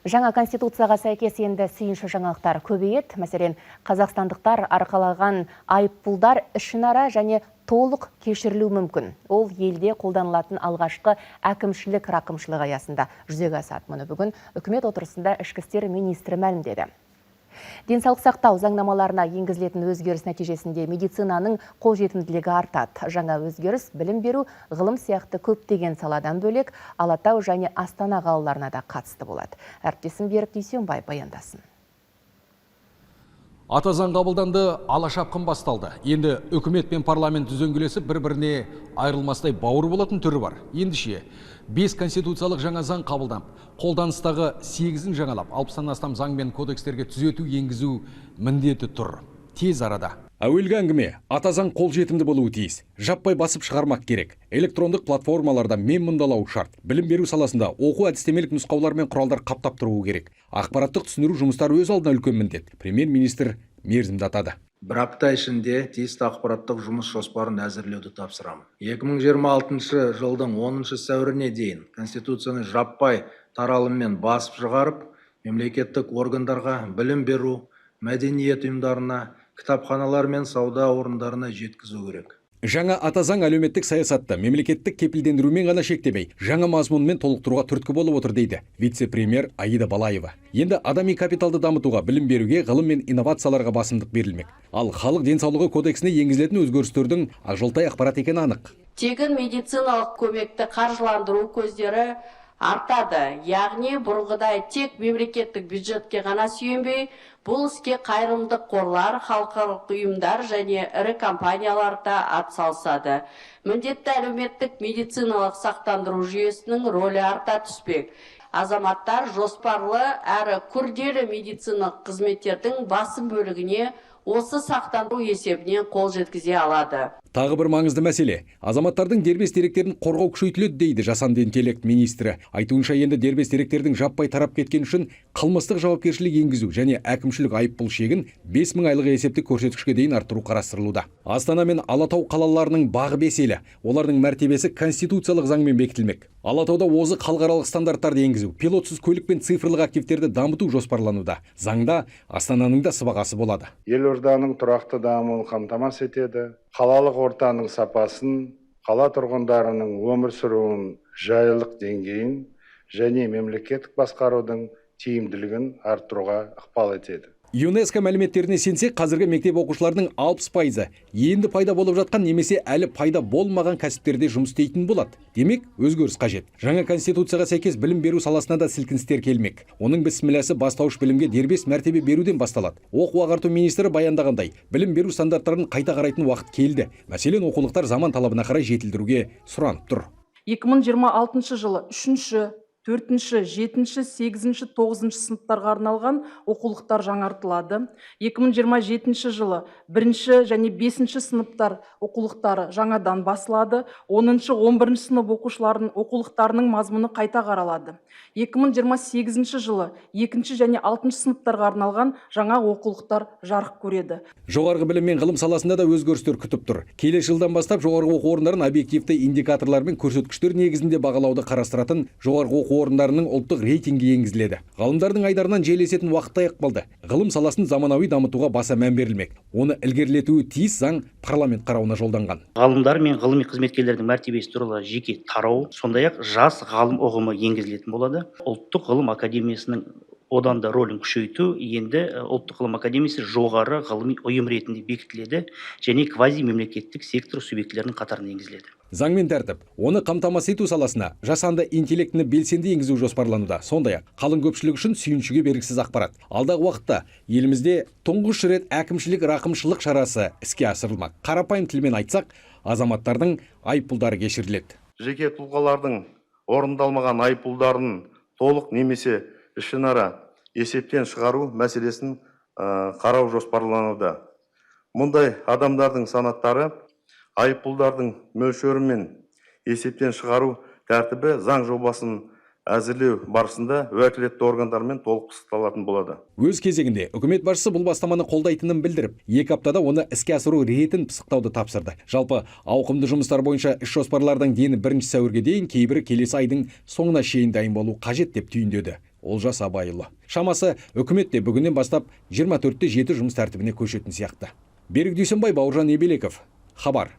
Жаңа конституцияға сәйкес енді сүйінші жаңалықтар көбейеді. Мәселен, қазақстандықтар арқалаған айыппұлдар ішінара және толық кешірілуі мүмкін. Ол елде қолданылатын алғашқы әкімшілік рақымшылық аясында жүзеге асады. Мұны бүгін үкімет отырысында ішкі істер министрі мәлімдеді. Денсаулық сақтау заңнамаларына енгізілетін өзгеріс нәтижесінде медицинаның қолжетімділігі артады. Жаңа өзгеріс білім беру, ғылым сияқты көптеген саладан бөлек Алатау және Астана қалаларына да қатысты болады. Әріптесім Берік Дүйсенбай баяндасын. Ата заң қабылданды, ала шапқын басталды. Енді үкімет пен парламент үзеңгілесіп, бір-біріне айырылмастай бауыр болатын түрі бар. Ендеше, 5 конституциялық жаңа заң қабылданып, қолданыстағы 8-ін жаңалап, 60-тан астам заң мен кодекстерге түзету енгізу міндеті тұр. Тез арада. Әуелгі әңгіме, ата заң қолжетімді болуы тиіс. Жаппай басып шығармақ керек. Электрондық платформаларда мен мұндалауы шарт. Білім беру саласында оқу әдістемелік нұсқаулар мен құралдар қаптап тұруы керек. Ақпараттық түсіндіру жұмыстары өз алдына үлкен міндет. Премьер-министр мерзімді атады. Бір апта ішінде тиісті ақпараттық жұмыс жоспарын әзірлеуді тапсырамын. 2026 жылдың 10 сәуіріне дейін Конституцияны жаппай таралыммен басып шығарып, мемлекеттік органдарға, білім беру, мәдениет ұйымдарына, кітапханалар мен сауда орындарына жеткізу керек. Жаңа ата заң әлеуметтік саясатты мемлекеттік кепілдендірумен ғана шектемей, жаңа мазмұнмен толықтыруға түрткі болып отыр, дейді вице-премьер Аида Балаева. Енді адами капиталды дамытуға, білім беруге, ғылым мен инновацияларға басымдық берілмек. Ал халық денсаулығы кодексіне енгізілетін өзгерістердің ақжолтай ақпарат екені анық. Тегін медициналық көмекті қаржыландыру көздері артады. Яғни бұрынғыдай тек мемлекеттік бюджетке ғана сүйенбей, бұл іске қайырымдылық қорлар, халықаралық ұйымдар және ірі компаниялар да атсалысады. Міндетті әлеуметтік медициналық сақтандыру жүйесінің рөлі арта түспек. Азаматтар жоспарлы әрі күрделі медициналық қызметтердің басым бөлігіне осы сақтандыру есебінен қол жеткізе алады. Тағы бір маңызды мәселе. Азаматтардың дербес деректерін қорғау күшейтіледі, дейді жасанды интеллект министрі. Айтуынша, енді дербес деректердің жаппай тарап кеткен үшін қылмыстық жауапкершілік енгізу және әкімшілік айыппұл шегін 5000 айлық есептік көрсеткішке дейін арттыру қарастырылуда. Астана мен Алатау қалаларының бағы бес елі. Олардың мәртебесі конституциялық заңмен бекітілмек. Алатауда озық халықаралық стандарттарды енгізу, пилотсыз көлік пен цифрлық активтерді дамыту жоспарлануда. Заңда Астананың да сыбағасы болады. Елорданың тұрақты дамуын қамтамасыз етеді, қалалық ортаның сапасын, қала тұрғындарының өмір сүруін жайлылық деңгейін және мемлекеттік басқарудың тиімділігін арттыруға ықпал етеді. ЮНЕСКО мәліметтеріне сенсек, қазіргі мектеп оқушыларының 60%-ы енді пайда болып жатқан немесе әлі пайда болмаған кәсіптерде жұмыс істейтін болады. Демек, өзгеріс қажет. Жаңа конституцияға сәйкес білім беру саласына да сілкіністер келмек. Оның бісмілласы бастауыш білімге дербес мәртебе беруден басталады. Оқу ағарту министрі баяндағандай, білім беру стандарттарын қайта қарайтын уақыт келді. Мәселен, оқулықтар заман талабына қарай жетілдіруге сұранып тұр. 2026 жылы үшінші, төртінші, жетінші, сегізінші, тоғызыншы сыныптарға арналған оқулықтар жаңартылады. 2027 жылы бірінші және бесінші сыныптар оқулықтары жаңадан басылады. 10-, 11 сынып оқушыларының оқулықтарының мазмұны қайта қаралады. 2028 жылы екінші және алтыншы сыныптарға арналған жаңа оқулықтар жарық көреді. Жоғарғы білім мен ғылым саласында да өзгерістер күтіп тұр. Келесі жылдан бастап жоғарғы оқу орындарын объективті индикаторлар мен көрсеткіштер негізінде бағалауды қарастыратын жоғарғы оқу орындарының ұлттық рейтингі енгізіледі. Ғалымдардың айдарынан жел есетін уақыт таяп қалды. Ғылым саласын заманауи дамытуға баса мән берілмек. Оны ілгерілетуі тиіс заң парламент қарауына жолданған. Ғалымдар мен ғылыми қызметкерлердің мәртебесі туралы жеке тарау, сондай ақ жас ғалым ұғымы енгізілетін болады. Ұлттық ғылым академиясының одан да рөлін күшейту. Енді Ұлттық ғылым академиясы жоғары ғылыми ұйым ретінде бекітіледі және квазимемлекеттік сектор субъектілерінің қатарына енгізіледі. Заң мен тәртіп, оны қамтамасыз ету саласына жасанды интеллектіні белсенді енгізу жоспарлануда. Сондай ақ қалың көпшілік үшін сүйіншіге бергісіз ақпарат. Алдағы уақытта елімізде тұңғыш рет әкімшілік рақымшылық шарасы іске асырылмақ. Қарапайым тілмен айтсақ, азаматтардың айыппұлдары кешіріледі. Жеке тұлғалардың орындалмаған айыппұлдарын толық немесе ішінара есептен шығару мәселесін қарау жоспарлануда. Мұндай адамдардың санаттары, айыппұлдардың мөлшері мен есептен шығару тәртібі заң жобасын әзірлеу барысында уәкілетті органдармен толық пысықталатын болады. Өз кезегінде үкімет басшысы бұл бастаманы қолдайтынын білдіріп, 2 аптада оны іске асыру ретін пысықтауды тапсырды. Жалпы, ауқымды жұмыстар бойынша іс жоспарлардың дені 1 сәуірге дейін, кейбірі келесі айдың соңына шейін дайын болу қажет деп түйіндеді. Олжас Абайұлы. Шамасы, үкімет те бүгіннен бастап 24-те 7 жұмыс тәртібіне көшетін сияқты. Берік Дүйсенбай, Бауыржан Ебелеков. Хабар.